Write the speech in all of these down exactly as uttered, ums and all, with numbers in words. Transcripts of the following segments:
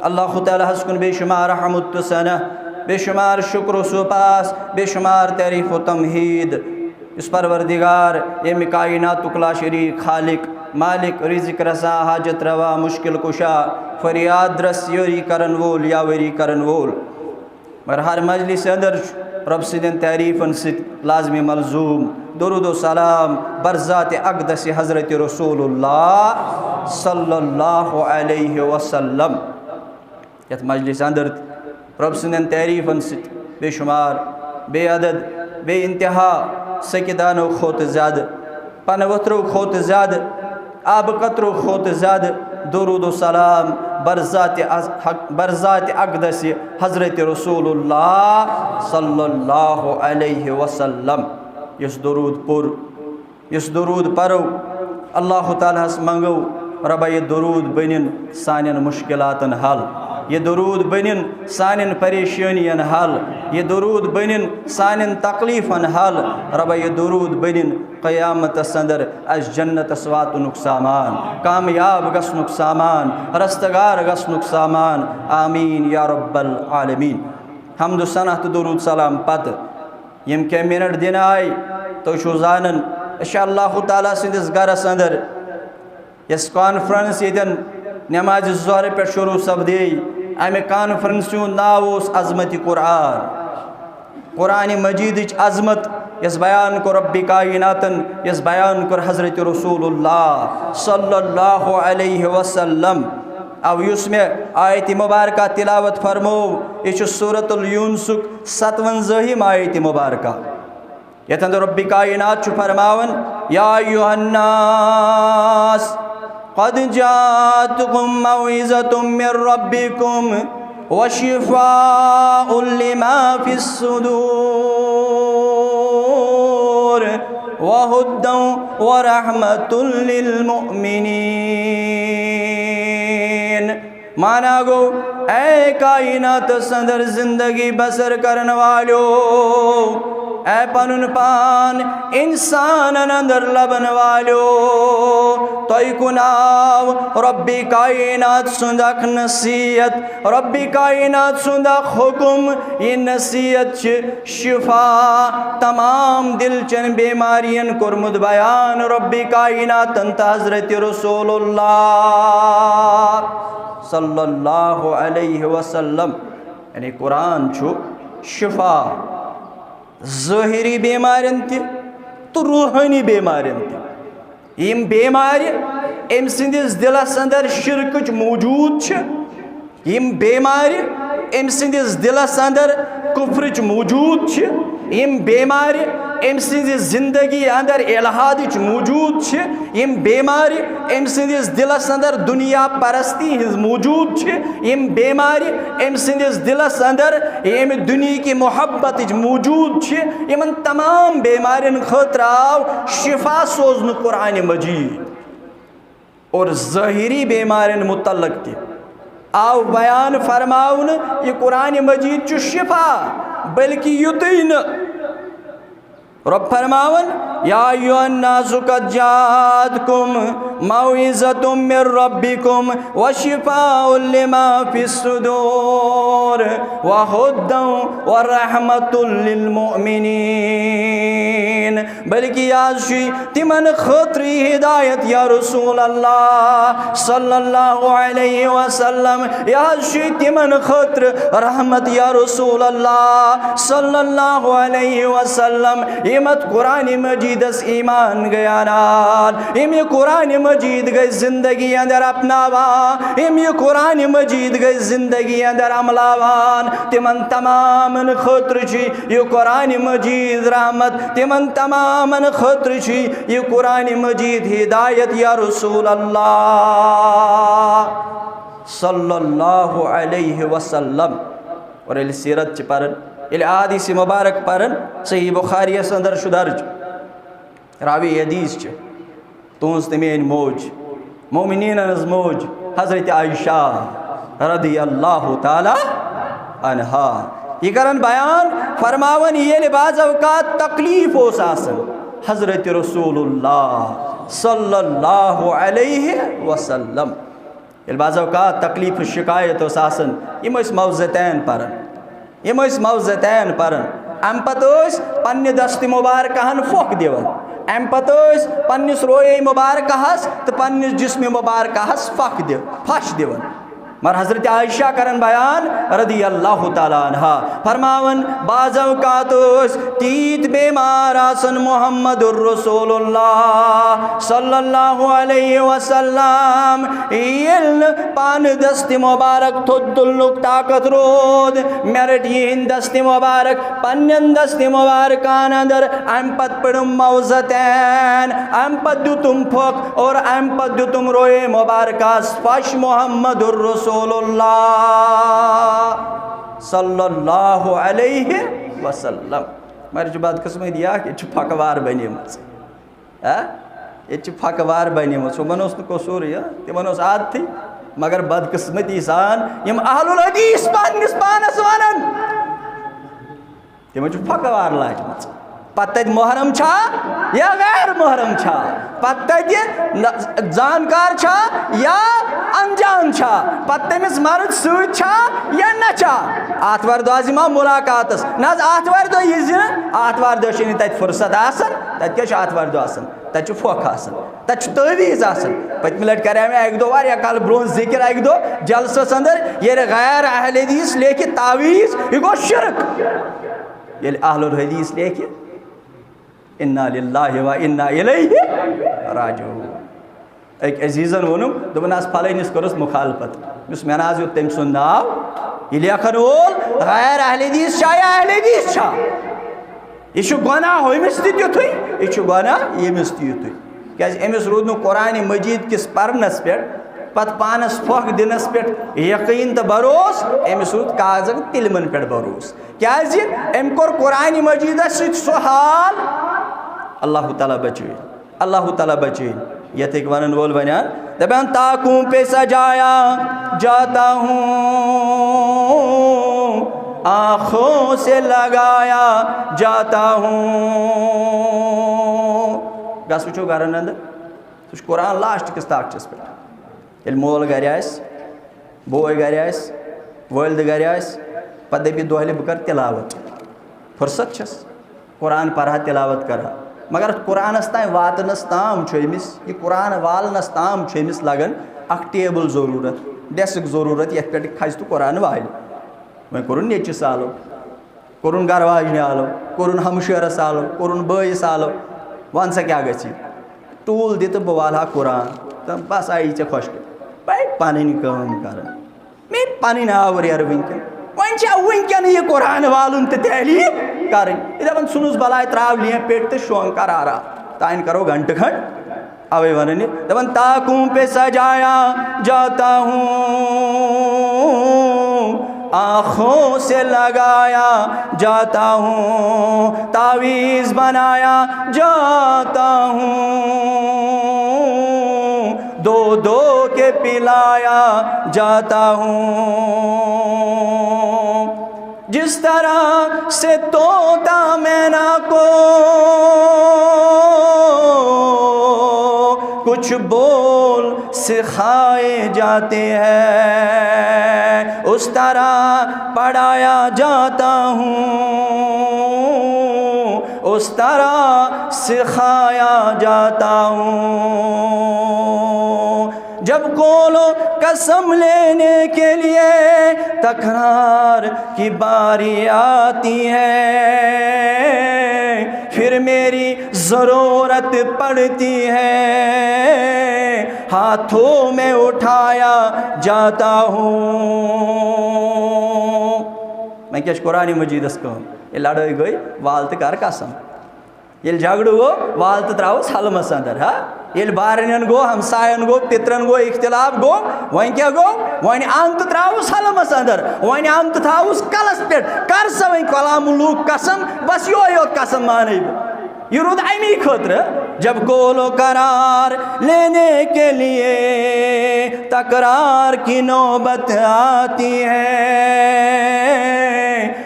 اللہ تعالیٰ ہس کُن بے شمار حمد تہٕ ثنا، بے شمار شکر و سپاس، بے شمار تعریف و تمہید۔ یُس پروردگار، ییٚمہِ کائناتُک لا شریک خالق، مالک، رزق رساں، حاجت روا، مشکل کشا، فریاد رس، یوری کرن وول، یاوری کرن وول۔ مگر ہر مجلس اندر چھُ رب سٕنٛدٮ۪ن تعریفن سۭتۍ لازمی ملزوم درود و سلام بر ذات اقدس حضرت رسول اللہ صلی اللہ علیہ وسلم۔ یتھ مجلس اندر تہِ رب سٕنٛدٮ۪ن تعریفن سۭتۍ بے شمار، بے عدد، بے انتہا، سکہِ دانو کھۄتہٕ زیادٕ، پنہٕ ؤتھرو کھۄتہٕ زیادٕ، آبہٕ قطرو کھۄتہٕ زیادٕ درود و سلام بر ذات از-، حق-، بر ذات اقدس حضرت رسول اللہ صلی اللہ علیہ وسلم۔ یُس درود پوٚر، یُس درود پرو، اللہ تعالیٰ ہس منگو، ربا، یہِ درود بنِن سانٮ۪ن مشکلاتن حل، یہِ درود بنِن سانٮ۪ن پریشٲنین حل، یہِ درود بنِن سانٮ۪ن تکلیفن حل۔ ربا، یہِ درود بنِن قیامتس اندر اسہِ جنتس واتنُک سامان، کامیاب گژھنُک سامان، رستگار گژھنُک سامان۔ آمین یا رب العالمین۔ حمد و ثنا تہٕ درود سلام پتہٕ یِم کینٛہہ منٹ دِنہٕ آیہِ، تُہۍ چھِو زانان، أسۍ چھِ اللہ تعالیٰ سٕنٛدِس گرس اندر، یۄس کانفرنس ییٚتٮ۪ن نمازِ ظہرٕ پٮ۪ٹھ شروع سپدے، امہِ کانفرنسہِ ہُنٛد ناو اوس عظمت قرآن۔ قرآن مجیدٕچ عظمت، یۄس بیان کوٚر رب کائناتن، یۄس بیان کوٚر حضرت رسول اللہ صلی اللہ علیہ وسلم۔ او یُس مےٚ آیت مبارکہ تلاوت فرمو، یہِ چھُ سورۃ الیونسُک ستونزٲہِم آیت مبارکہ۔ یتھ اندر رب کائنات چھُ فرماوان، یا ایھا الناس، قد جاءتکم موعظۃ من ربکم وشفاء لما فی الصدور وہدی ورحمۃ للمؤمنین۔ مانا گوٚو، اے کائناتس اندر زندگی بسر کرن والیو، اے پنُن پان انسانن اندر لبن والیو، تۄہہِ کُن آو رب کائنات سُنٛد اکھ نصیحت، رب کائنات سُنٛد اکھ حکم۔ یہِ نصیحت چھِ شفا، تمام دل چن بیمارین کوٚرمُت بیان رب کائناتن تہٕ حضرت رسول اللہ صلی اللہ علیہ وسلم۔ یعنی قرآن چھُ شفا، ظٲہری بیمارین تہِ تہٕ روحٲنی بیمارین تہِ۔ یِم بیمارِ أمۍ سٕنٛدِس دِلس اندر شرکٕچ موجود چھِ، یِم بیمارِ أمۍ سٕنٛدِس دِلس اندر کفرٕچ موجود چھِ، یِم بیمارِ أمۍ سٕنٛزِ زندگی اندر الحادٕچ موجود چھِ، یِم بیمارِ أمۍ سٕنٛدِس دِلس اندر دُنیا پرستی ہٕنٛز موجود چھِ، یِم بیمارِ أمۍ سٕنٛدِس دِلس اندر ییٚمہِ دُنیہٕکہِ محبتٕچ موجود چھِ، یِمن تمام بیمارٮ۪ن خٲطرٕ آو شفا سوزنہٕ قرآن مجید۔ اور ظٲہری بیمارٮ۪ن متعلق تہِ آو بیان فرماونہٕ، یہِ قرآن مجید چھُ شفا، بلکہِ یُتُے نہٕ۔ رب فرماوان، یا ایھا الناس قد جاءتکم موعظۃ من ربکم وشفاء لما فی الصدور وہدی ورحمۃ للمؤمنین۔ بلکہ یہِ حظ چھُ تِمن خٲطرٕ ہدایت یا رسول اللہ صلی اللہ علیہ وسلم، یہِ حظ چھُ تِمن خٲطرٕ رحمت یا رسول اللہ صلی اللہ علیہ وسلم، یِم اتھ قرآن مجیدس ایمان گٔے انان، یِم یہِ قرآن مجید گٔے زندگی اندر اپناوان، یِم یہِ قرآن مجید گٔے زندگی اندر عملاوان، تِمن تمامن خٲطرٕ چھُ یہِ قرآن مجید رحمت، تِمن تمامن خٲطرٕ چھُ یہِ قرآن مجید ہدایت یا رسول اللہ صلی اللہ علیہ وسلم۔ اور ییٚلہِ سیرت چھِ پران، ییٚلہِ احادیث مبارک پران، صحیح بخاریس اندر چھُ درج، راوی حدیث چھِ، تُہنٛز تہٕ میٲنۍ موج، مومنیٖنن ہٕنٛز موج حضرت عائشہ رضی اللہ تعالیٰ عنہا، یہِ کران بیان، فرماوان، ییٚلہِ بعض اوقات تکلیف اوس آسان، حضرت رسول اللہ صلی اللہ علیہ وسلم ییٚلہِ بعض اوقات تکلیف و شکایت اوس آسان، یِم ٲسۍ موزتین پران۔ یِم ٲسۍ موزتین پران۔ اَمہِ پتہٕ ٲسۍ پننہِ دستِ مبارکہ ہن پھۄکھ دِوان۔ اَمہِ پتہٕ ٲسۍ پننِس رویے مبارکہس تہٕ پننِس جسمِ مبارکہس پھۄکھ دِ-، پھش دِوان۔ مگر حضرت عائشہ کرن بیان رضی اللہ تعالیٰ عنہا، فرماوان، بعض اوقات ٲسۍ تیٖتۍ بیمار آسان محمد الرسول اللہ صلی اللہ علیہ وسلم، ییٚلہِ نہٕ پانہٕ دستِ مبارک تھوٚد تُلنُک طاقت روٗد، مےٚ رٔٹۍ یِہِنٛدۍ دستِ مبارک پننٮ۪ن دستِ مبارکن اندر، امہِ پتہٕ پٔرم موزتین، امہِ پتہٕ دیُتم پھۄکھ اور امہِ پتہٕ دیُتم رویے مبارکس پھش محمد الرسول اللہ صلی اللہ علیہ وسلم۔ مگر یہِ چھِ بدقسمتی اکھ، ییٚتہِ چھِ پھۄکہٕ وار بنیمٕژ۔ ہا؟ ییٚتہِ چھِ پھۄکہٕ وار بنیمٕژ۔ ہُمن اوس نہٕ قصوٗرٕے، ہا؟ تِمن اوس عادتھٕے۔ مگر بدقسمتی سان یِم اہل الحدیث پننِس پانس ونان، تِمن چھِ پھۄکہٕ وار لاجمٕژ۔ پتہٕ تتہِ محرم چھا یا غیر محرم چھا؟ پتہٕ تتہِ نہ-، زانکار چھا یا انجان چھا؟ پتہٕ تٔمِس مرد سۭتۍ چھا یا نہ چھا؟ آتھوارِ دۄہ آسہِ یِوان مُلاقاتس۔ نہ حظ، آتھوارِ دۄہ یِزِ نہٕ، آتھوارِ دۄہ چھِنہٕ تتہِ فرصت آسان۔ تتہِ کیٛاہ چھُ آتھوارِ دۄہ آسان؟ تتہِ چھُ پھۄکھ آسان، تتہِ چھُ تعویٖذ آسان۔ پٔتمہِ لٹہِ کریٛاو مےٚ اکہِ دۄہ، واریاہ کالہٕ برونٛہہ، ذکر اکہِ دۄہ جلسس اندر، ییٚلہِ غیر اہل حدیث لیکھِ تعویٖذ، یہِ گوٚو شرک۔ ییٚلہِ اہل الحدیث لیکھِ، انا للہ و انا الیہ راجعون۔ أکۍ عزیزن ووٚنُم، دوٚپُن، "از فلٲنِس کٔرٕس مخالفت، یُس مےٚ نہ حظ یوٚت تٔمۍ سُنٛد ناو، یہِ لیکھن وول غیر اہل حدیث چھا یا اہل حدیث چھا؟ یہِ چھُ گۄناہ ہُمِس تہِ تیُتھُے، یہِ چھُ گۄناہ ییٚمِس تہِ یُتھُے۔" کیٛازِ أمِس روٗد نہٕ قرآنِ مجیٖد کِس پرنس پٮ۪ٹھ، پتہٕ پانس پھۄکھ دِنس پٮ۪ٹھ یقیٖن تہٕ بھروسہٕ، أمِس روٗد کاغذن تِلمن پٮ۪ٹھ بھروسہٕ۔ کیٛازِ؟ أمۍ کوٚر قرآنِ مجیٖدس سۭتۍ سُہ حال، اللہ تعالیٰ بچٲیِن، اللہ تعالیٰ بچٲیِن۔ یتھ أکۍ ونن وول ونان، دپان، "تاکوں پہ سجایا جاتا ہوں، آنکھوں سے لگایا جاتا ہوں۔" گژھ وٕچھو گرن اندر، سُہ چھُ قرآن لاسٹ کِس تاکچس پٮ۪ٹھ۔ ییٚلہِ مول گرِ آسہِ، بوے گرِ آسہِ، والدٕ گرِ آسہِ، پتہٕ دپہِ، "دۄہلہِ بہٕ کرٕ تلاوت۔" فرصت چھس، قرآن پرہا، تلاوت کرہا۔ مگر اتھ قرآنس تام واتنس تام چھُ أمِس، یہِ قرآن والنس تام چھُ أمِس لگان اکھ ٹیبل ضروٗرت، ڈیسک ضروٗرت، یتھ پٮ۪ٹھ کھسہِ تہٕ قرآن والہِ۔ وۄنۍ کوٚرُن نیٚچوِس آلو، کوٚرُن گرٕ واجنہِ آلو، کوٚرُن ہمشیرس آلو، کوٚرُن بٲیِس آلو۔ وَن سا کیٛاہ گژھِ؟ ٹوٗل دِ تہٕ بہٕ والہٕ ہا قرآن۔ تہٕ بس آیی ژےٚ خۄش کر۔ بے پنٕنۍ کٲم کرٕنۍ۔ مے پنٕنۍ آوریر وٕنکٮ۪ن۔ وۄنۍ چھا وٕنکٮ۪ن یہِ قرآن والُن تہٕ تحلیٖل کرٕنۍ؟ یہِ دپان ژھٕنُس بلاے، تراو لینٛپ پیٹہِ تہٕ شۄنٛگ کر آرام۔ تانۍ کرو گھنٹہٕ کھنڈ۔ اوے ونان یہِ، دپان، "تاکوں پہ سجایا جاتا ہوں، آنکھوں سے لگایا جاتا ہوں، تعویذ بنایا جاتا ہوں، دو دو کے پلایا جاتا ہوں۔" جس طرح سے طوطا مینا کو کچھ بول سکھائے جاتے ہیں، اس طرح پڑھایا جاتا ہوں، اس طرح سکھایا جاتا ہوں۔ جب قول و قسم لینے کے لیے تکرار کی باری آتی ہے، پھر میری ضرورت پڑتی ہے، ہاتھوں میں اٹھایا جاتا ہوں۔ وۄنۍ کیٛاہ چھُ قرآنِ مجیٖدس کٲم؟ ییٚلہِ لڑٲے گٔے، وال تہٕ کر قسم۔ ییٚلہِ جھگڑٕ گوٚو، وال تہٕ ترٛاوُس حلمس اندر، ہا؟ ییٚلہِ بارنٮ۪ن گوٚو، ہمساین گوٚو، پِترن گوٚو، اختلاف گوٚو، وۄنۍ کیٛاہ گوٚو؟ وۄنۍ اَن تہٕ ترٛاوُس حلمس اندر، وۄنۍ اَن تہٕ تھاوُس کلس پٮ۪ٹھ۔ کر سا وۄنۍ کلام لوٗکھ قسم، بس یِہوٚے یوت قسم مانے بہٕ۔ یہِ روٗد اَمی خٲطرٕ، جب قول و قرار لینے کے لیے تکرار کی نوبت آتی ہے،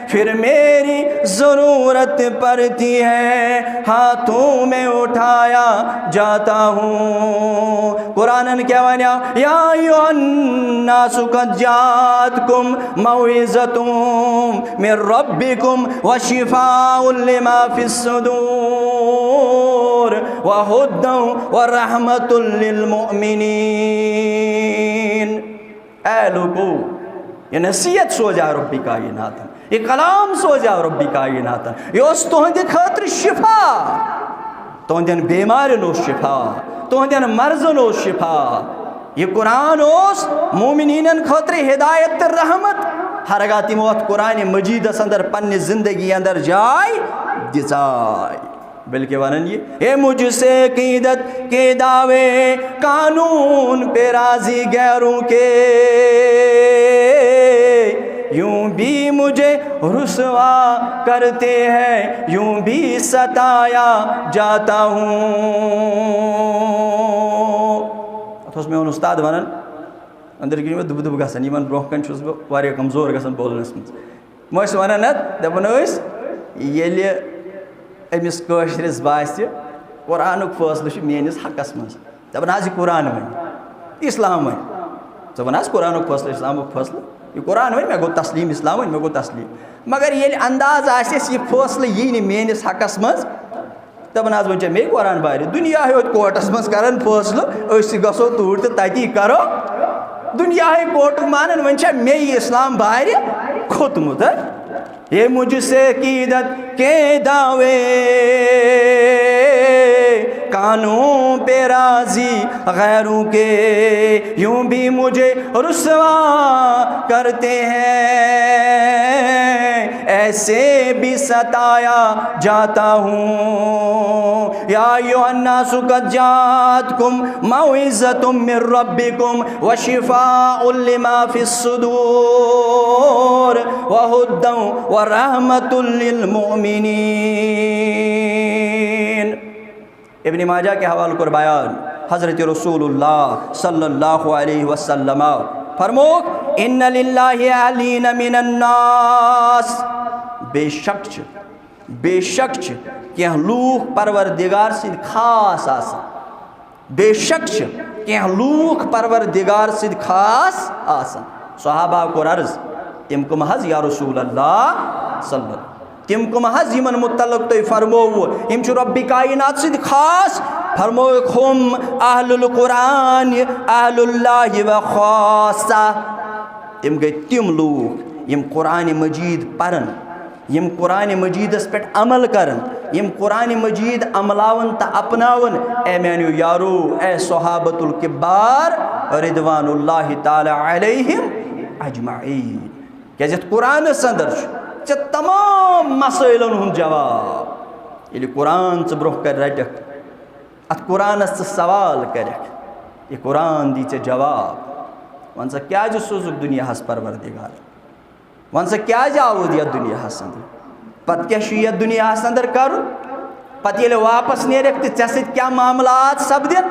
پھر میری ضرورت پڑتی ہے، ہاتھوں میں اٹھایا جاتا ہوں۔ قرآنن کیا ونیا؟ یا ایھا الناس قد جاءتکم موعظۃ من ربکم وشفاء لما فی الصدور وہدی ورحمۃ للمؤمنین۔ اے لوکو، یہ نصیحت سوزا رب کائناتن، یہ کلام سوزا رب کائناتن، یہ اوس تہندِ خٲطرٕ شفا، تہندٮ۪ن بیمارن اوس شفا، تہندٮ۪ن مرضن اوس شفا۔ یہ قرآن اوس مومنینن خٲطرٕ ہدایت تہٕ رحمت۔ ہرگاہ تِمو اتھ قرآن مجیدس اندر پننہِ زندگی اندر جاے دِژاے۔ بلکہ ونان یہ، اے مجھ سے عقیدت کے دعوے، قانون پہ راضی غیروں کے، یوں بھی مجھے رسوا کرتے ہیں، یوں بھی ستایا جاتا ہوں۔ اتھ اوس میون استاد ونان، أنٛدرۍ کِنۍ مےٚ دُبہٕ دُبہٕ گژھان، یِمن برونٛہہ کنہِ چھُس بہٕ واریاہ کمزور گژھان بولنس منٛز۔ یِم ٲسۍ ونان، اتھ دپان ٲسۍ، ییٚلہِ أمِس کٲشرِس باسہِ قرآنُک فٲصلہٕ چھُ میٲنِس حقس منٛز، دپان، حظ، یہِ قرآن ونہِ، اسلام ونہِ۔ ژٕ وَن حظ قرآنُک فٲصلہٕ، اسلامُک فٲصلہٕ۔ یہِ قرآن ونہِ، مےٚ گوٚو تسلیٖم، اسلام ونہِ، مےٚ گوٚو تسلیٖم۔ مگر ییٚلہِ انداز آسٮ۪س، یہِ فٲصلہٕ یی نہٕ میٲنِس حقس منٛز، دپان، حظ، وۄنۍ چھا مے قرآن بارِ؟ دُنیا ہوت کورٹس منٛز کران فٲصلہٕ، أسۍ تہِ گژھو توٗرۍ تہٕ تتی کرو۔ دُنیا ہے کورٹُک مانان، وۄنۍ چھا مے یہِ اسلام بارِ کھوٚتمُت، ہہ؟ یہ مجھ سے عقیدت کے دعوے، قانون پہ راضی غیروں کے، یوں بھی مجھے رسوا کرتے ہیں، ایسے بھی ستایا جاتا ہوں۔ یا ایھا الناس قد جاءتکم موعظۃ من ربکم وشفاء لما فی الصدور وہدی ورحمۃ للمؤمنین۔ ابن ماجہ کے حوالہ کوٚر بیان، حضرت رسول اللہ صلی اللہ علیہ وسلم فرمووُکھ، ان للہ اہلین من الناس، بے شک چھِ، بے شک چھِ کینٛہہ لوٗکھ پروردگار سٕنٛدۍ خاص آسان۔ بے شک چھِ کینٛہہ لوٗکھ پروردگار سٕنٛدۍ خاص آسان۔ صحابہ کوٚر عرض، تِم کٕم حظ یا رسول اللہ صلی اللہ علیہ وسلم؟ تِم کٕم حظ یِمن متعلق تۄہہِ فرمووُ، یِم چھِ رۄبِ کائنات سٕنٛدۍ خاص؟ فرمووُکھ، ہم اہل القرآن اہل اللہ و خاصہ۔ تِم گٔے تِم لوٗکھ یِم قرآن مجیٖد پرن، یِم قرآن مجیٖدس پٮ۪ٹھ عمل کرن، یِم قرآن مجیٖد عملاون تہٕ اپناون۔ اے میانیو یارو، اے صحابۃ الکبار رضوان اللہ تعالی علیہم اجمعین۔ کیازِ یتھ قرآنس اندر چھُ ژےٚ تمام مسائلن ہُنٛد جواب۔ ییٚلہِ قرآن ژٕ برونٛہہ کنہِ رٹکھ، اتھ قرآنس ژٕ سوال کرکھ، یہِ قرآن دی ژےٚ جواب۔ وۄنۍ ژٕ کیازِ سوٗزُکھ دُنیاہس پروردگار؟ وۄنۍ ژٕ کیازِ آوُتھ یتھ دُنیاہس اندر؟ پتہٕ کیٛاہ چھُ یتھ دُنیاہس اندر کرُن؟ پتہٕ ییٚلہِ واپس نیرکھ تہٕ ژےٚ سۭتۍ کیٛاہ معاملات سپدن؟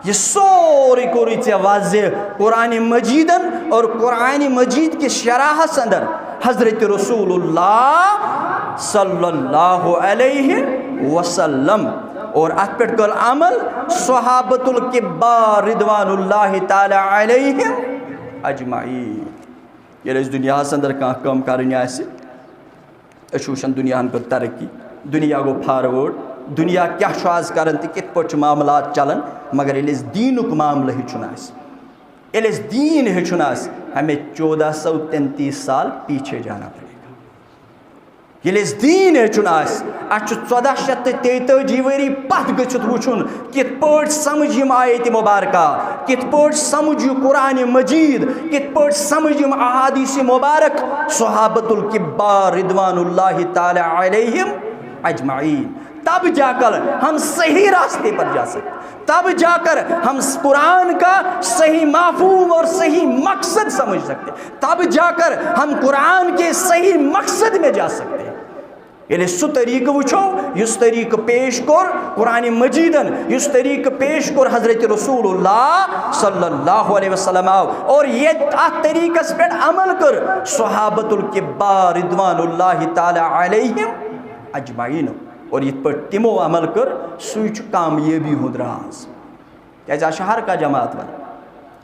یہِ سورُے کوٚرُے ژےٚ واضح قرآن مجیدن اور قرآن مجید کِس شرحس اندر حضرت رسول اللہ صلی اللہ علیہ وسلم۔ اور اتھ پٮ۪ٹھ کٔر عمل صحابۃ الکبار رضوان اللہ تعالی علیہم اجمعین۔ ییٚلہِ اَسہِ دُنیاہَس اندر کانٛہہ کٲم کَرٕنۍ آسہِ، أسۍ چھِ وٕچھان دُنیاہَن کٔر ترقی، دُنیا گوٚو فاروٲڈ، دُنیا کیٛاہ چھُ آز کَران تہٕ کِتھ پٲٹھۍ چھُ معاملات چَلان، مگر ییٚلہِ اَسہِ دیٖنُک معاملہٕ ہیٚچھُن آسہِ، ییٚلہِ اَسہِ دیٖن ہیٚچھُن آسہِ، ہمیں چودہ سو تینتیس سال پیچھے جانا پڑے گا۔ ییٚلہِ اَسہِ دیٖن ہیٚچھُن آسہِ، اَسہِ چھُ ژۄداہ شیٚتھ تہٕ تیٚتٲجی ؤری پتھ گٔژھِتھ وٕچھُن، کِتھ پٲٹھۍ سمجھ یِم آیت مبارکہ، کِتھ پٲٹھۍ سمجھ یہِ قرآن مجید، کِتھ پٲٹھۍ سمجھ یِم احادیث مبارک صحابۃ الکبار رضوان اللہ تعالی علیہم اجمعین۔ تب جا کر ہم صحیح راستے پر جا سکتے، تب جا کر ہم قرآن کا صحیح مفہوم اور صحیح مقصد سمجھ سکتے، تب جا کر ہم قرآن کے صحیح مقصد میں جا سکتے ہیں۔ ییٚلہِ أسۍ سُہ طریٖقہٕ وٕچھو، یُس طریٖقہٕ پیش کوٚر قرآن مجیدن، یُس طریٖقہٕ پیش کوٚر حضرت رسول اللہ صلی اللہ علیہ وسلم، اور ییٚتہِ اتھ طریٖقس پٮ۪ٹھ عمل کٔر صحابۃ الکبار رضوان اللہ تعالی علیہم اجمعین۔ اور یِتھ پٲٹھۍ تِمو عمل کٔر، سُے چھُ کامیٲبی ہُنٛد راز۔ کیٛازِ آز چھِ ہر کانٛہہ جماعت وَنان،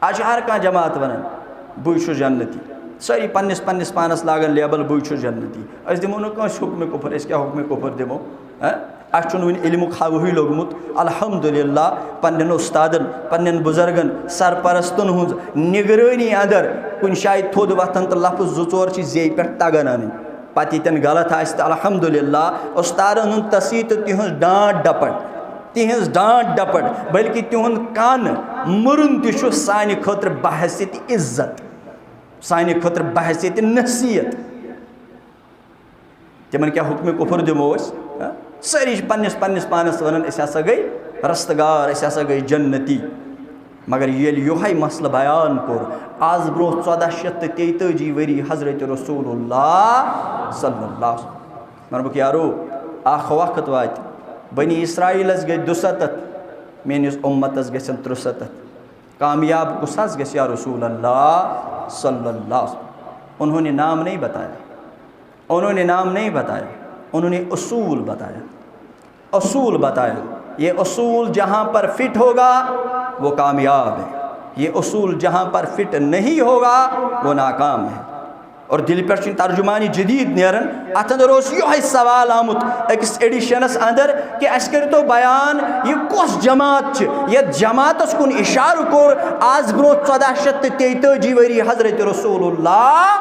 آز چھِ ہر کانٛہہ جماعت وَنان، "بٕے چھُس جنتی"۔ سٲری پنٛنِس پنٛنِس پانَس لاگان لیبل، "بٕے چھُس جنتی"۔ أسۍ دِمو نہٕ کٲنٛسہِ حُکمِ کُفر، أسۍ کیٛاہ حُکمِ کُفر دِمو؟ ہہ؟ اَسہِ چھُنہٕ وٕنہِ علمُک ہَوہٕے لوٚگمُت۔ الحمدللہ، پنٛنٮ۪ن اُستادَن، پنٛنٮ۪ن بُزرگَن، سرپرستَن ہٕنٛز نگرٲنی اندر کُنہِ جایہِ تھوٚد وۄتھان تہٕ لفظ زٕ ژور چھِ زیٚیہِ پٮ۪ٹھ تگان اَنٕنۍ۔ پتہٕ ییٚتٮ۪ن غلط آسہِ تہٕ الحمدللہ، اُستادن ہُنٛد تصحیح تہٕ تِہنٛز ڈانٹ ڈپٹ، تِہنٛز ڈانٹ ڈپٹ، بلکہِ تِہُنٛد کن مُرُن تہِ چھُ سانہِ خٲطرٕ بحیثیت عزت، سانہِ خٲطرٕ بحیثیت نصیحت۔ تِمن کیٛاہ حُکمِ کُفر دِمو أسۍ؟ ہہ؟ سٲری چھِ پننِس پننِس پانس ونان، أسۍ ہسا گٔے رستگار، أسۍ ہسا گٔے جنتی۔ مگر ییٚلہِ یِہوٚے مسلہٕ بیان کوٚر، آز برونٛہہ ژۄداہ شیٚتھ تہٕ تیٚتٲجی ؤری حضرت رسول اللہ صلی اللہ علیہ وسلم۔ وَنہٕ بہٕ، یارو، اَکھ وقت واتہِ، بنی اسرائیلس گٔے دُسَتَتھ، میٛٲنِس اُمتس گژھن ترُسَتَتھ۔ کامیاب کُس حظ گژھِ یا رسول اللہ صلی اللہ علیہ وسلم؟ انہوں نے نام نہیں بتایا، انہوں نے نام نہیں بتایا، انہوں نے اصول بتایا۔ اصول بتایا۔ یہ اصول جہاں پر فٹ ہوگا، وہ کامیاب ہے۔ یہ اصول جہاں پر فٹ نہیں ہوگا، وہ ناکام ہے۔ اور دِلہِ پٮ۪ٹھ چھُنہٕ ترجمانِ جدید نیران۔ اتھ اندر اوس یِہوٚے سوال آمُت أکِس ایڈیشنس اندر کہِ اَسہِ کٔرۍتو بیان، یہِ کۄس جماعت چھِ؟ یتھ جماعتس کُن اشارٕ کوٚر آز برونٛہہ ژۄداہ شیٚتھ تہٕ تیٚتٲجی ؤری حضرت رسول اللہ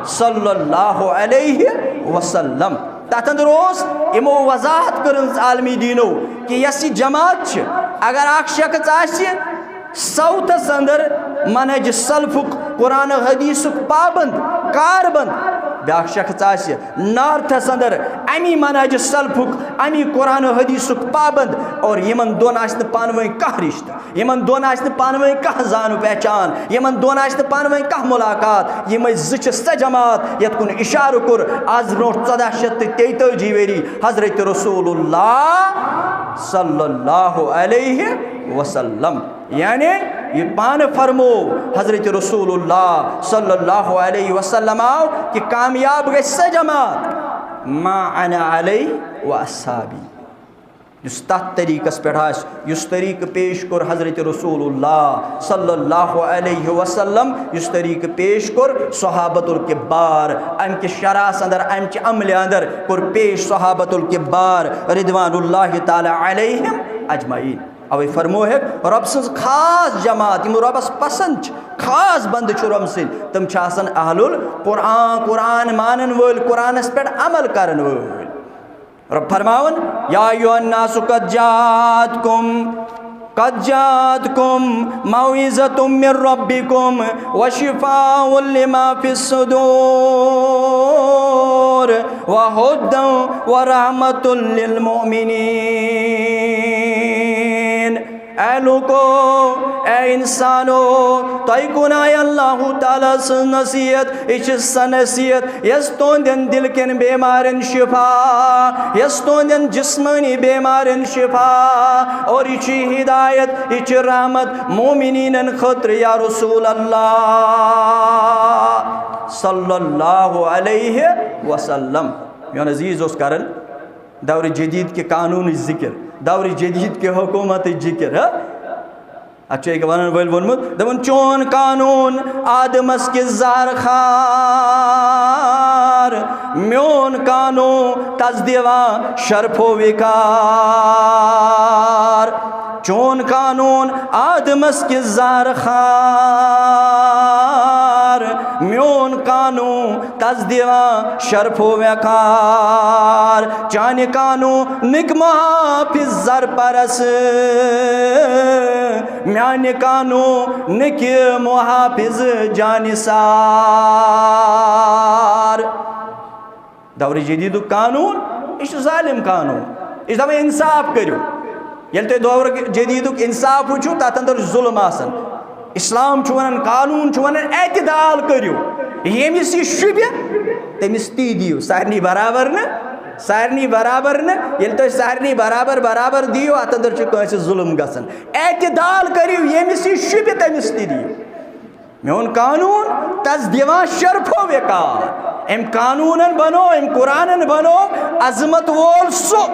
صلی اللہ علیہ وسلم۔ تَتھ اندر اوس یِمو وضاحت کٔرمٕژ عالمی دیٖنو کہِ یۄس یہِ جماعت چھِ، اگر اکھ شخص آسہِ ساؤتھس اندر منہج سلفُک، قرآن و حدیثُک پابند، کاربند، بیاکھ شخص آسہِ نارتھس اندر امی منہج سلفُک، امی قرآن و حدیثُک پابند، اور یِمن دۄن آسہِ نہٕ پانہٕ ؤنۍ کانٛہہ رشتہٕ۔ یِمن دۄن آسہِ نہٕ پانہٕ ؤنۍ کانٛہہ زان و پہچان، یِمن دۄن آسہِ نہٕ پانہٕ ؤنۍ کانٛہہ مُلاقات۔ یِمے زٕ چھِ سۄ جماعت یَتھ کُن اِشارٕ کوٚر آز برونٛٹھ ژۄداہ شیٚتھ تہٕ تیٚتٲجی ؤری حضرت رسول اللہ صلی اللہ علیہ وسلم۔ یعنی یہِ پانہٕ فرمو حضرت رسول اللہ صلی اللہ علیہ وسلم آو کہِ کامیاب گژھِ سۄ جماعت ما انا علیہ و اصحابی۔ یُس تَتھ طریٖقَس پٮ۪ٹھ آسہِ، یُس طریٖقہٕ پیش کوٚر حضرت رسول اللہ صلی اللہ علیہ وسلم، یُس طریٖقہٕ پیش کوٚر صحابۃ الکبار، اَمہِ کہِ شرعس اندر، اَمہِ چہِ عملہِ اندر کوٚر پیش صحابۃ الکبار رضوان اللہ تعالیٰ علیہم اجمعین۔ اوے فرموہکھ، رۄب سٕنٛز خاص جماعت، یِم رۄبَس پسند چھِ، خاص بندٕ چھِ رۄب سٕنٛدۍ، تِم چھِ آسان اہل القرآن، قرآن مانن وٲلۍ، قرآنَس پٮ۪ٹھ عمل کرن وٲلۍ۔ رب فرماوان، یا ایھا الناس قد جاءتکم، قد جاءتکم موعظۃ من ربکم وشفاء لما فی الصدور وہدی ورحمۃ للمؤمنین۔ اے لوکو، اے انسانو، تۄہہِ کُن آیہِ اللہ تعالیٰ سٕنٛز نصیحت۔ یہِ چھِ سۄ نصیحت یۄس تُہنٛدٮ۪ن دِل کٮ۪ن بیمارٮ۪ن شفا، یۄس تُہنٛدٮ۪ن جسمٲنی بیمارٮ۪ن شفا، اور یہِ چھِ ہدایت، یہِ چھِ رحمت مومنیٖنن خٲطرٕ یا رسول اللہ صلی اللہ علیہ وسلم۔ میون عزیز اوس کران دور جدید کہِ قانونٕچ ذکر، دور جدید کہِ حکومتٕچ ذکر، ہہ؟ اتھ چھُ أکۍ ونن وٲلۍ ووٚنمُت، دپان، "چون قانون آدمس کِس زہر خار، میون قانون تس دِوان شرف و وقار۔" چون قانون آدمس کِس زہر خار، میون قانون تس دِوان شرف و وقار۔ چانہِ قانونٕکۍ محافظ زر پرس، میانہِ قانونٕکۍ محافظ جانثار۔ دور جدیدُک قانون، یہِ چھُ ظالم قانون۔ یہِ چھُ دپان، انصاف کٔرِو۔ ییٚلہِ تُہۍ دور جدیدُک انصاف وٕچھِو، تتھ اندر چھُ ظلم آسان۔ اسلام چھُ ونان، قانون چھُ ونان، اعتدال کٔرِو۔ ییٚمِس یہِ شوٗبہِ، تٔمِس تی دِیِو۔ سارنٕے برابر نہٕ، سارنٕے برابر نہٕ۔ ییٚلہِ تُہۍ سارنٕے برابر برابر دِیِو، اتھ اندر چھُ کٲنٛسہِ ظلم گژھان۔ اعتدال کٔرِو، ییٚمِس یہِ شوٗبہِ، تٔمِس تہِ دِیِو۔ میون قانون، تس دِوان شرف و وقار۔ أمۍ قانوٗنن بنو، أمۍ قرآنن بنو عظمت وول سُہ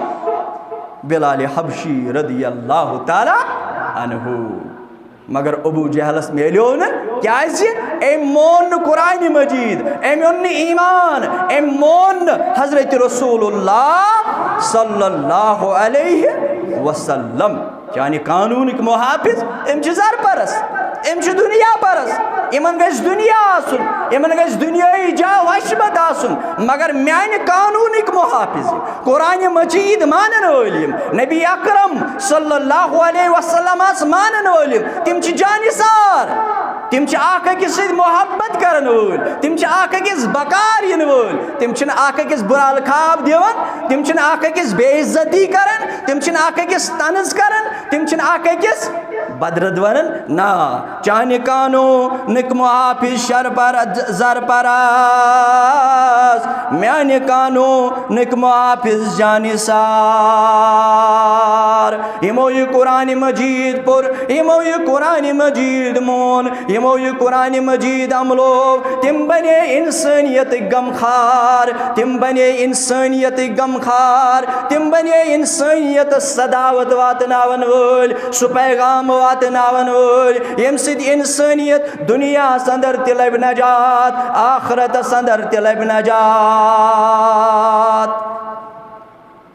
بلال حبشی رضی اللہ تعالیٰ عنہ۔ مگر ابو جہلس میلیو نہٕ، کیازِ؟ أمۍ مون نہٕ قرآن مجید، أمۍ اوٚن نہٕ ایمان، أمۍ مون نہٕ حضرت رسول اللہ صلی اللہ علیہ وسلم۔ چانہِ قانوٗنٕکۍ محافظ، أمۍ چھِ زر پرس، أمۍ چھِ دُنیا پرس، یِمن گژھِ دُنیا آسُن، یِمن گژھِ دُنیٲیی جاہ وشمت آسُن، مگر میانہِ قانوٗنٕکۍ محافظ، قرآن مجید مانن وٲلۍ یِم، نبی اکرم صلی اللہ علیہ وسلمس مانن وٲلۍ یِم، تِم چھِ جانثار، تِم چھِ اکھ أکِس سۭتۍ محبت کرن وٲلۍ، تِم چھِ اکھ أکِس بکار یِنہٕ وٲلۍ، تِم چھِنہٕ اکھ أکِس بُرٕ القاب دِوان، تِم چھِنہٕ اکھ أکِس بے عزتی کران، تِم چھِنہٕ اکھ أکِس طنز کران، تِم چھِنہٕ اکھ أکِس بدرد ونان۔ نہ، چانہِ قانوٗنٕکۍ محافظ شر پر-، زر پرس، میانہِ قانوٗنٕکۍ محافظ جانثار۔ یِمو یہِ قرآن مجید پوٚر، یِمو یہِ قرآن مجید مون، یِمو یہِ قرآن مجید عملو، تِم بنے انسٲنیتٕکۍ غمخار، تِم بنے انسٲنیتٕکۍ غمخار، تِم بنے انسٲنیتس صداوت واتناون وٲلۍ، سُہ پیغام واتناون وٲلۍ، ییٚمہِ سۭتۍ انسٲنیت دُنیاہس اندر تہِ لبہِ نجات، آخرتس اندر تہِ لبہِ نجات۔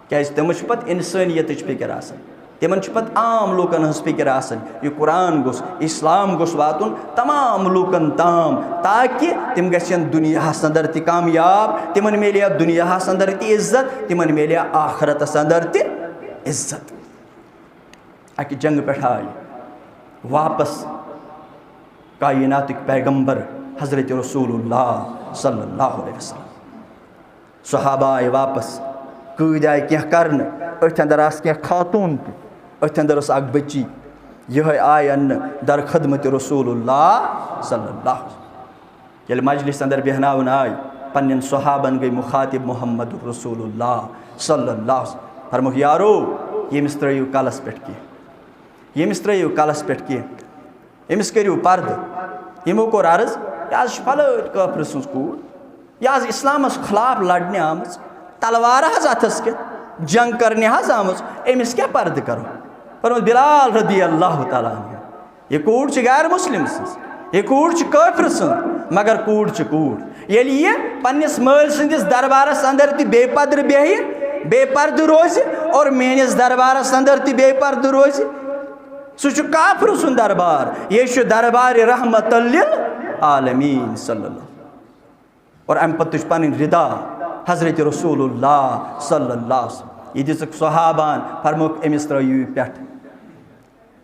کیازِ تِمن چھِ پتہٕ انسٲنیتٕچ فکر آسان، تِمن چھِ پتہٕ عام لوٗکن ہٕنٛز فکر آسان۔ یہِ قرآن گوٚژھ، اسلام گوٚژھ واتُن تمام لوٗکن تام، تاکہِ تِم گژھن دُنیاہس اندر تہِ کامیاب، تِمن میلہِ ہا دُنیاہس اندر تہِ عزت، تِمن میلہِ ہا آخرتس اندر تہِ عزت۔ اکہِ جنگہٕ پٮ۪ٹھ آے واپس کائناتٕکۍ پیغمبر حضرت رسول اللہ صلی اللہ علیہ وسلم۔ صحابہ آے واپس، قۭدۍ آے کینٛہہ کرنہٕ، أتھۍ اندر آسہٕ کینٛہہ خاتوٗن تہِ، أتھۍ اندر ٲس اکھ بٔچی، یِہوٚے آے اننہٕ در خدمت رسول اللہ صلی اللہ علیہ وسلم۔ ییٚلہِ مجلس اندر بیہناونہٕ آے، پننٮ۪ن صحابن گٔے مخاطب محمد رسول اللہ صلی اللہ علیہ وسلم۔ فرمووُکھ، یارو، ییٚمِس ترٲیِو کلس پٮ۪ٹھ کینٛہہ، ییٚمِس ترٲیِو کلس پٮ۪ٹھ کینٛہہ، أمِس کٔرِو پردٕ۔ یِمو کوٚر عرض، یہِ حظ چھِ فلٲنۍ کٲفرٕ سٕنٛز کوٗر، یہِ حظ اسلامس خلاف لڑنہِ آمٕژ، تلوار حظ اتھس کٮ۪تھ، جنگ کرنہِ حظ آمٕژ، أمِس کیٛاہ پردٕ کرو؟ فرمووُکھ، بلال رضی اللہ تعالیٰ عنہ، یہِ کوٗر چھِ غیر مسلم سٕنٛز، یہِ کوٗر چھِ کٲفرٕ سٕنٛز، مگر کوٗر چھِ کوٗر۔ ییٚلہِ یہِ پننِس مٲلۍ سٕنٛدِس دربارس اندر تہِ بے پردٕ بیٚہہِ، بے پردٕ روزِ، اور میٲنِس دربارس اندر تہِ بے پردٕ روزِ، سُہ چھُ کافرٕ سُنٛد دربار، یہِ چھُ دربار رحمت للعالمین صلی اللہ۔ اور امہِ پتہٕ تُج پنٕنۍ ردا حضرت رسول اللہ صلی اللہ علیہ وسلم۔ یہِ دِژٕکھ صحابہن، فرمووُکھ، أمِس ترٲیِو یہِ پٮ۪ٹھ۔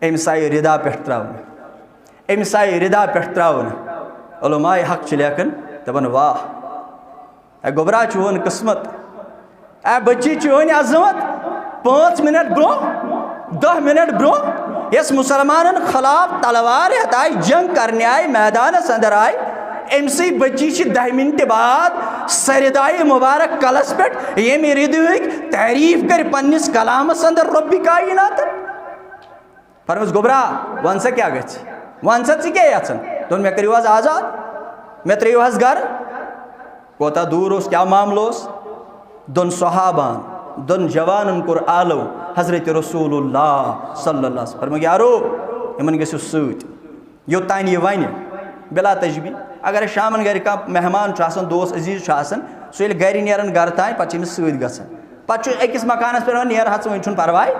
أمِس آیہِ ردا پٮ۪ٹھ ترٛاونہٕ، أمِس آیہِ ردا پٮ۪ٹھ ترٛاونہٕ۔ علماء حق چھِ لیکھان، دَپان، واہ، اے گوٚبرا، چون قٕسمت، اے بٔچی، چٲنۍ عظمت۔ پانٛژھ منٹ برٛونٛہہ، دَہ منٹ برٛونٛہہ یۄس مُسلمانن خلاف تلوار ہٮ۪تھ آیہِ، جنگ کرنہِ آیہِ، میدانس اندر آیہِ، أمۍ سٕے بٔچی چھِ دَہہِ منٹہِ بعد سۄ ردایہِ مبارک کلس پٮ۪ٹھ، ییٚمہِ ردٕہٕکۍ تعریف کرِ پننِس کلامس اندر رۄبِ کائناتن۔ فرموس، گوٚبرا، وَن سا کیٛاہ گژھِ؟ وَن سا ژٕ کیٛاہ یَژھان؟ دوٚپُن، مےٚ کٔرِو حظ آزاد، مےٚ ترٛٲیِو حظ گَرٕ۔ کوتاہ دوٗر اوس، کیٛاہ معاملہٕ اوس؟ دۄن صحابہن، دۄن جوانن کوٚر آلو حضرت رسول اللہ صلی اللہ علیہ وسلم۔ فرمووُکھ، یارو، یِمن گٔژھِو سۭتۍ، یوٚتام یہِ وَنہِ، بلا تجبی۔ اگر اَسہِ شامن گَرِ کانٛہہ مہمان چھُ آسان، دوس عزیز چھُ آسان، سُہ ییٚلہِ گَرِ نیران گَرٕ تام، پَتہٕ چھِ أمِس سۭتۍ گژھان۔ پتہٕ چھُ أکِس مکانس پٮ۪ٹھ وَنان، "نیر حظ ژٕ، وۄنۍ چھُنہٕ پرواے،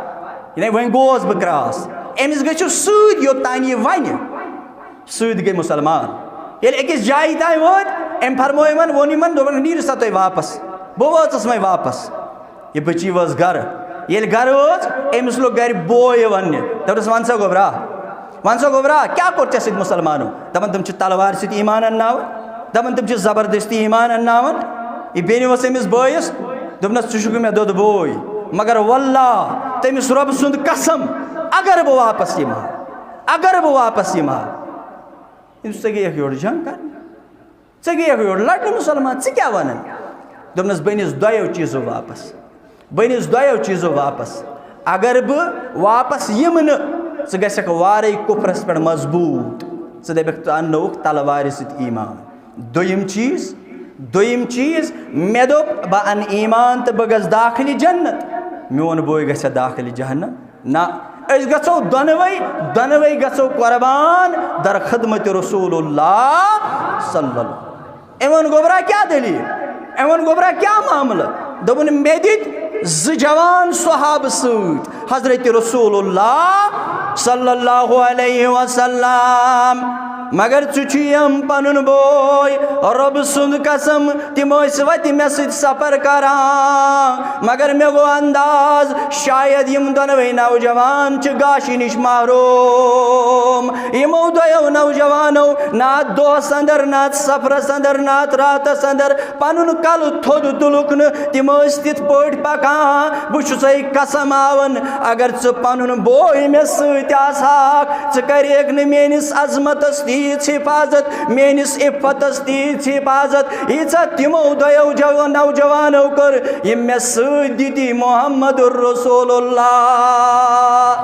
یعنی وۄنۍ گوس بہٕ cross۔" أمِس گٔژھِو سۭتۍ، یوٚتام یہِ وَنہِ، سۭتۍ گٔے مُسلمان۔ ییٚلہِ أکِس جایہِ تام وٲتۍ، أمۍ فرموو یِمن، ووٚن یِمن، دوٚپُن، "نیٖرِو سا تُہۍ واپس، بہٕ وٲژٕس وۄنۍ واپس۔" یہِ بٔچی وٲژ گرٕ۔ ییٚلہِ گرٕ وٲژ، أمِس لوٚگ گرِ بوے وَننہِ، دوٚپنَس، "وَن سا گوٚبرا، وَن سا گوٚبرا، کیٛاہ کوٚر ژےٚ سۭتۍ مُسلمانو؟" دَپان، "تِم چھِ تلوارِ سۭتۍ ایمان اَنناوان، دَپان، تِم چھِ زبردستی ایمان اَنناوان۔" یہِ بیٚنہِ ؤژھ أمِس بٲیِس، دوٚپنَس، "ژٕ چھُکھ مےٚ دۄدٕ بوے، مگر واللہ، تٔمِس رۄبہٕ سُنٛد قسم، اگر بہٕ واپس یِمہٕ ہا، اگر بہٕ واپس یِمہٕ ہا۔" أمِس، "ژٕ گٔیَکھ یورٕ جنگ کرنہِ؟" ژٕ گٔیَکھ یورٕ لڑنہِ مُسلمان، ژٕ کیٛاہ وَنان؟ دوٚپنَس، "بہٕ أنِس دۄیو چیٖزو واپس، بہٕ أنِس دۄیو چیٖزو واپس۔ اگر بہٕ واپس یِمہٕ نہٕ، ژٕ گژھکھ وارَے کُفرَس پٮ۪ٹھ مضبوٗط، ژٕ دَپَکھ، ژٕ اَننووُکھ تلوارِ سۭتۍ ایمان۔ دوٚیِم چیٖز، دوٚیِم چیٖز، مےٚ دوٚپ، بہٕ اَنہٕ ایمان تہٕ بہٕ گژھٕ داخلہِ جنت، میون بوے گژھِ داخلہِ جہنم؟ نہ، أسۍ گژھو دۄنوَے، دۄنوَے گژھو قربان در خدمت رسول اللہ صلی اللہ۔ أمۍ ووٚن، گوٚبرا، کیٛاہ دٔلیٖل؟ أمۍ ووٚن، گوٚبرا، کیٛاہ معاملہٕ؟ دوٚپُن، مےٚ دِتۍ زٕ جوان صحابہٕ سۭتۍ حضرت رسول اللہ صلی اللہ علیہ وسلم، مگر ژٕ چھُ یِم پنُن بوے، رۄب سُنٛد قسم، تِم ٲسۍ وتہِ مےٚ سۭتۍ سفر کران، مگر مےٚ گوٚو انداز، شاید یِم دۄنوَے نوجوان چھِ گاشہِ نِش محروم۔ یِمو دۄیو نوجوانو نہ اتھ دۄہس اندر، نہ اتھ سفرس اندر، نہ اتھ راتس اندر پنُن کلہٕ تھوٚد تُلُکھ نہٕ۔ تِم ٲسۍ تِتھ پٲٹھۍ پکان، بہٕ چھُسے قسم ہاوان، اگر ژٕ پنُن بوے مےٚ سۭتۍ آسہٕ ہاکھ، ژٕ کریکھ نہٕ میٲنِس عظمتس تیٖژ حفاظت، میٲنِس عفتس تیٖژ حفاظت، ییٖژاہ تِمو دۄیو جو-، نوجوانو کٔر، یِم مےٚ سۭتۍ دِتی محمد رسول اللہ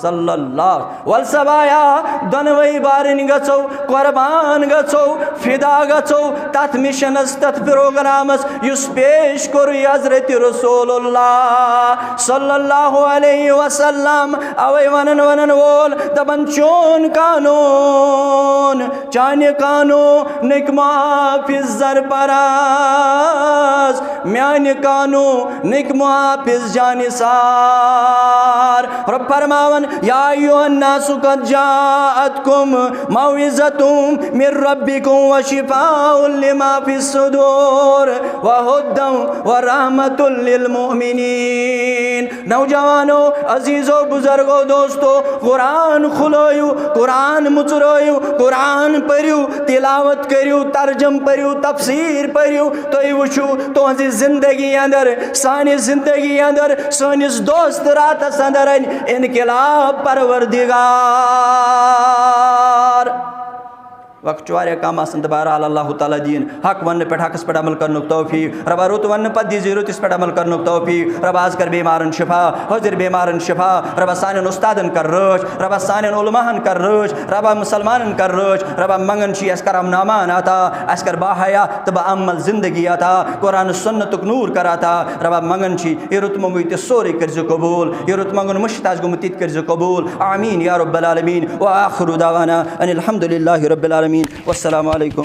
صلی اللہ۔ وَلہٕ سا بایا، دۄنوَے بارٕنۍ گژھو، قربان گژھو، فدا گژھو تَتھ مِشنَس، تَتھ پروگرامَس، یُس پیش کوٚر حضرت رسول اللہ صلی اللہ علیہ وسلم۔ اَوَے وَنَن وَنَن وول دَپان، چون قانون، چانہِ قانونٕکۍ محافظ زرپراز، میانہِ قانونٕکۍ محافظ جانثار۔ رۄب فرماوان، یا ایھا الناس قد جاءتکم موعظۃ من ربکم وشفاء لما فی الصدور وہدی ورحمۃ للمؤمنین۔ نوجوانو، عزیزو، بزرگو، دوستو، قرآن کھلٲیِو، قرآن مُژرٲیِو، قرآن پٔرِو، تلاوت کٔرِو، ترجم پٔرِو، تفسیر پٔرِو۔ تُہۍ وٕچھِو، تُہنٛزِ زندگی اندر، سانہِ زندگی اندر، سٲنِس دوست راتس اندر انہِ انقلاب پروردگار۔ وقت چھُ واریاہ کم آسان، تہٕ بہرحال اللہ تعالیٰ دِیِن حق وننہٕ پٮ۪ٹھ حقس پٮ۪ٹھ عمل کرنُک توفیق۔ ربا، رُت وننہٕ پتہٕ دیٖزِ رُتِس پٮ۪ٹھ عمل کرنُک توفیق۔ ربا، از کر بیمارن شفا، حٲضِر بیمارن شفا۔ ربا، سانٮ۪ن استادن کر رٲچھ۔ ربا، سانٮ۪ن علماہن کر رٲچھ۔ ربا، مسلمانن کر رٲچھ۔ ربا، منگان چھِ، اَسہِ کر امن امان عطا، اَسہِ کر باحیا تہٕ با عمل زندگی عطا۔ قرآن سنتُک نور کر عطا۔ ربا، منگان چھِ، یہِ رُت منگُے تہِ سورُے کٔرزِ قبول۔ یہِ رُت منگُن مٔشِتھ آسہِ گوٚمُت، تہِ تہِ کٔرزِ قبول۔ آمین یا رب العالمین۔ وآخر دعوانا ان الحمد للہ رب العالمین۔ والسلام علیکم۔